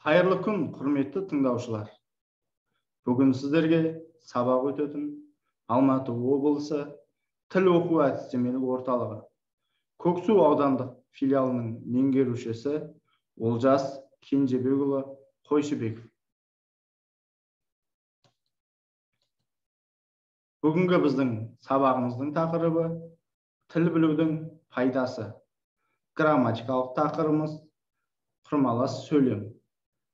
Қайырлы күн, құрметті тыңдаушылар. Бүгін сіздерге сабақ өтетін Алматы облысы тіл оқу әдістемелік орталығы Көксу аудандық филиалының меңгерушісі Олжас Кенжебекұлы Қойшыбеков. Бүгінгі біздің сабағымыздың тақырыбы тіл білудің пайдасы. Грамматикалық тақырыбымыз құрмалас сөйлем.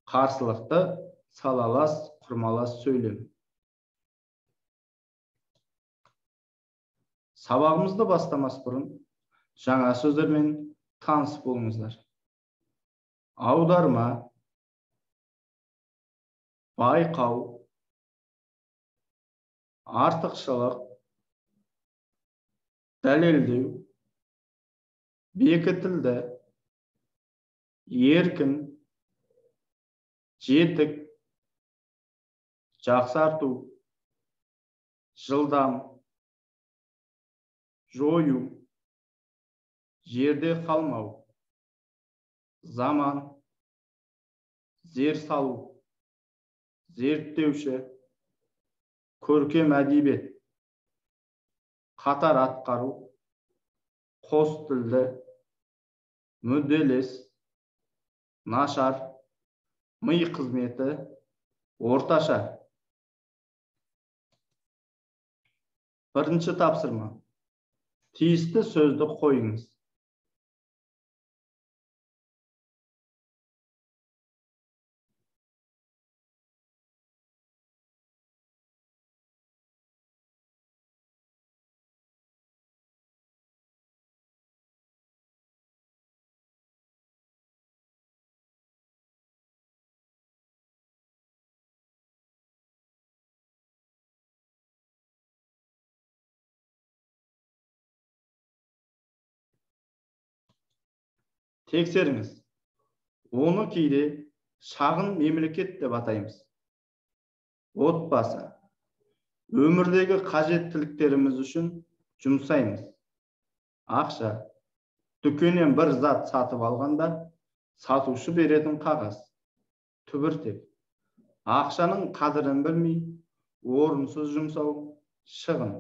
Қарсылықты салалас құрмалас сөйлем. Сабағымызды бастамас бұрын жаңа сөздермен таныс болыңыздар. Аударма, байқау, артықшылық, дәлелдеу, бекітілді, еркін, жетік, жақсарту, жылдам, жою, жерде қалмау, заман, зер салу, зерттеуші, көркем әдебиет, қатар атқару, қос тілді, мүдделес, нашар, ми қызметі, орташа. Бірінші тапсырма. Тиісті сөзді қойыңыз. Тексеріңіз. Оны кейде шағын мемлекет деп атаймыз. Отбасы. Өмірдегі қажеттіліктеріміз үшін жұмсаймыз. Ақша. Дүкеннен бір зат сатып алғанда сатушы беретін қағаз. Түбіртек. Ақшаның қадірін білмей, орынсыз жұмсау шығын.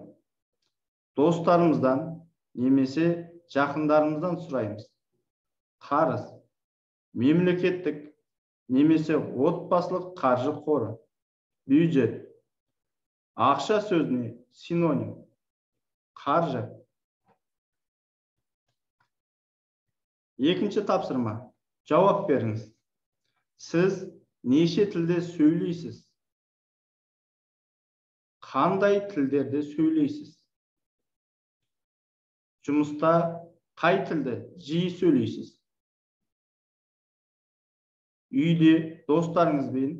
Достарымыздан немесе жақындарымыздан сұраймыз. Қарыз, мемлекеттік немесе отбасылық қаржы қоры, бюджет. Ақша сөзіне синоним. Қаржы. Екінші тапсырма. Жауап беріңіз. Сіз неше тілде сөйлейсіз? Қандай тілдерде сөйлейсіз? Жұмыста қай тілді жиі сөйлейсіз? Үйде достарыңызбен,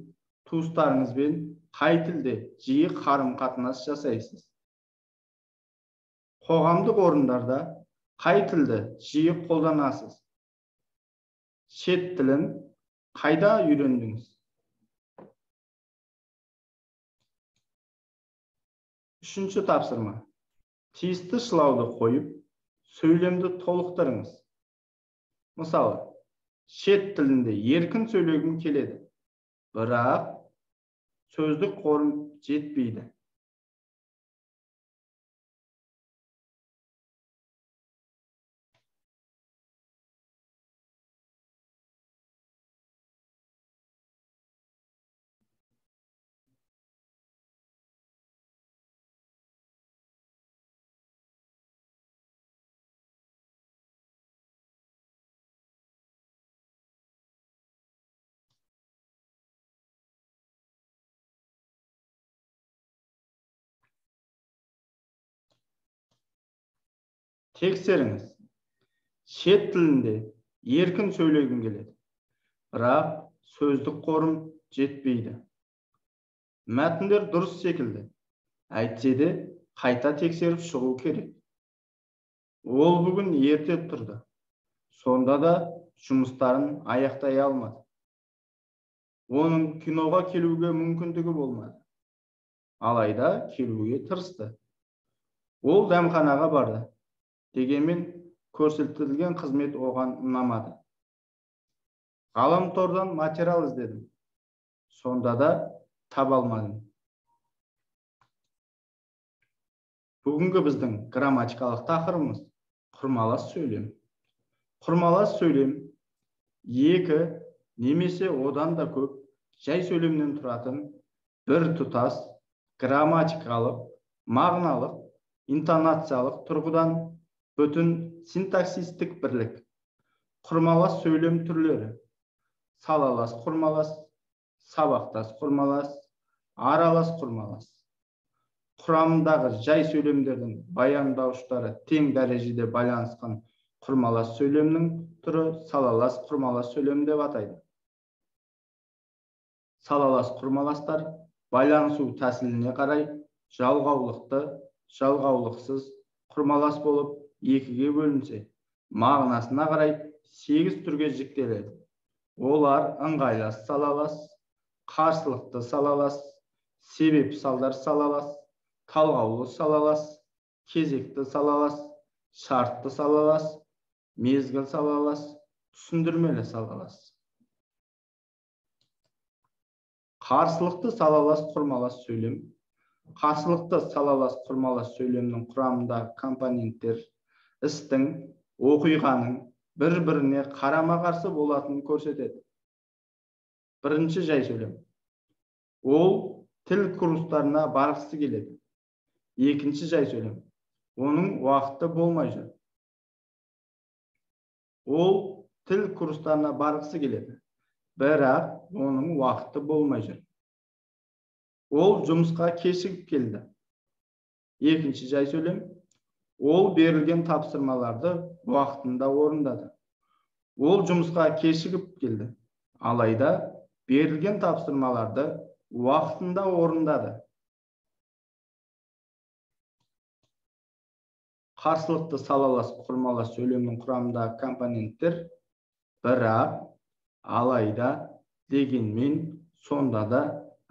туыстарыңызбен қай тілде жиі қарым-қатынас жасайсыз? Қоғамдық орындарда қай тілді жиі қолданасыз? Шет тілін қайда үйрендіңіз? Үшінші тапсырма. Тиісті шылауды қойып, сөйлемді толықтырыңыз. Мысалы, шет тілінде еркін сөйлегім келеді, бірақ сөздік қорым жетпейді. Тексеріңіз. Шет тілінде еркін сөйлегім келеді, бірақ сөздік қорым жетпейді. Мәтіндер дұрыс секілді, әйтсе де қайта тексеріп шығу керек. Ол бүгін ерте тұрды, сонда да жұмыстарын аяқтай алмады. Оның киноға келуге мүмкіндігі болмады, алайда келуге тырысты. Ол дәмханаға барды. Дегенмен көрсетілген қызмет оған ұнамады. Ғаламтордан материал іздедім. Сонда да таба алмадым. Бүгінгі біздің грамматикалық тақырыбымыз құрмалас сөйлем. Құрмалас сөйлем екі немесе одан да көп жай сөйлемнен тұратын бір тұтас грамматикалық, мағыналық, интонациялық тұрғыдан бүтін синтаксистік бірлік. Құрмалас сөйлем түрлері: салалас құрмалас, сабақтас құрмалас, аралас құрмалас. Құрамындағы жай сөйлемдердің баяндауыштары тең дәрежеде байланысқан құрмалас сөйлемнің түрі салалас құрмалас сөйлем деп атайды. Салалас құрмаластар байланысу тәсіліне қарай жалғаулықты, жалғаулықсыз құрмалас болып екіге бөлінсе, мағынасына қарай 8 түрге жіктеледі. Олар ыңғайлас салалас, қарсылықты салалас, себеп салдар салалас, талғаулы салалас, кезекті салалас, шартты салалас, мезгіл салалас, түсіндірмелі салалас. Қарсылықты салалас құрмалас сөйлем. Қарсылықты салалас құрмалас сөйлемнің құрамындағы компоненттер істің, оқиғаның бір-біріне қарама-қарсы болатынын көрсетеді. Бірінші жай сөйлем. Ол тіл курстарына барғысы келеді. Екінші жай сөйлем. Оның уақыты болмай жүр. Ол тіл курстарына барғысы келеді, бірақ оның уақыты болмай жүр. Ол жұмысқа кешігіп келді. Екінші жай сөйлем. Ол берілген тапсырмаларды уақытында орындады. Ол жұмысқа кешігіп келді, алайда берілген тапсырмаларды уақытында орындады. Қарсылықты салалас құрмалас сөйлемнің құрамындағы компоненттер бірақ, алайда, дегенмен, сонда да,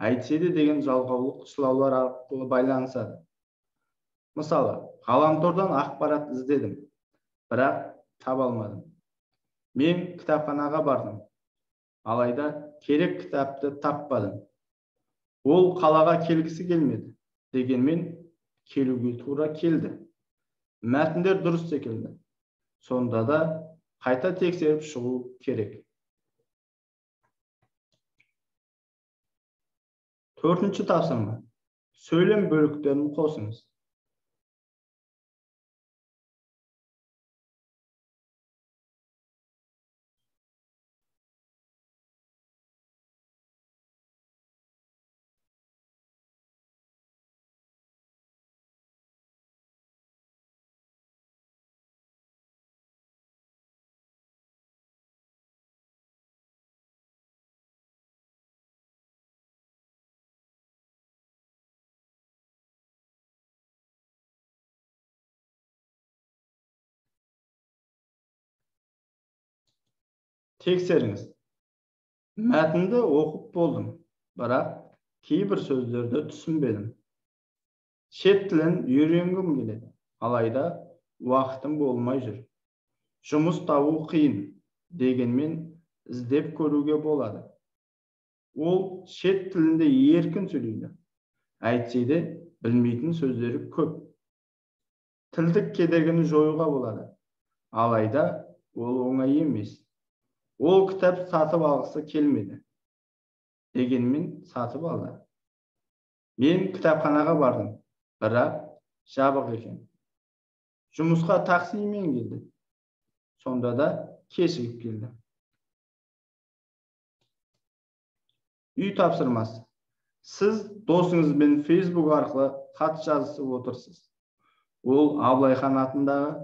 әйтсе де деген жалғаулық қысылаулар арқылы байланысады. Мысалы, ғаламтордан ақпарат іздедім, бірақ таба алмадым. Мен кітапханаға бардым, алайда керек кітапты таппадым. Ол қалаға келгісі келмеді, дегенмен келуге тура келді. Мәтіндер дұрыс секілді, сонда да қайта тексеріп шығу керек. Төртінші тапсырма. Сөйлем бөліктерін қосыңыз. Тексеріңіз. Мәтінді оқып болдым, бірақ кейбір сөздерді түсінбедім. Шет тілін үйренгім келеді, алайда уақытым болмай жүр. Жұмыс табу қиын, дегенмен іздеп көруге болады. Ол шет тілінде еркін сөйлейді, әйтсе де білмейтін сөздері көп. Тілдік кедергіні жоюға болады, алайда ол оңай емес. Ол кітап сатып алғысы келмеді, дегенмен сатып алды. Мен кітапханаға бардым, бірақ жабық екен. Жұмысқа таксимен келді, сонда да кешігіп келді. Үй тапсырмасы. Сіз досыңызбен Facebook арқылы хат жазысып отырсыз. Ол Абылайхан атындағы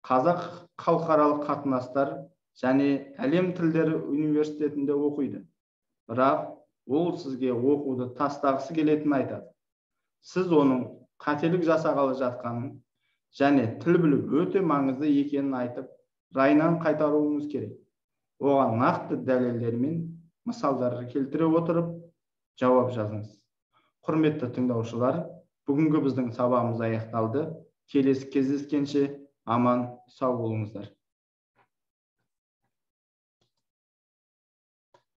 Қазақ халықаралық қатынастар және әлем тілдері университетінде оқиды. Бірақ ол сізге оқуды тастағысы келетінін айтады. Сіз оның қателік жасағалы жатқанын және тіл білу өте маңызды екенін айтып, райынан қайтаруыңыз керек. Оған нақты дәлелдер мен мысалдар келтіре отырып, жауап жазыңыз. Құрметті тыңдаушылар, бүгінгі біздің сабағымыз аяқталды. Келесі кездескенше аман сау болыңыздар.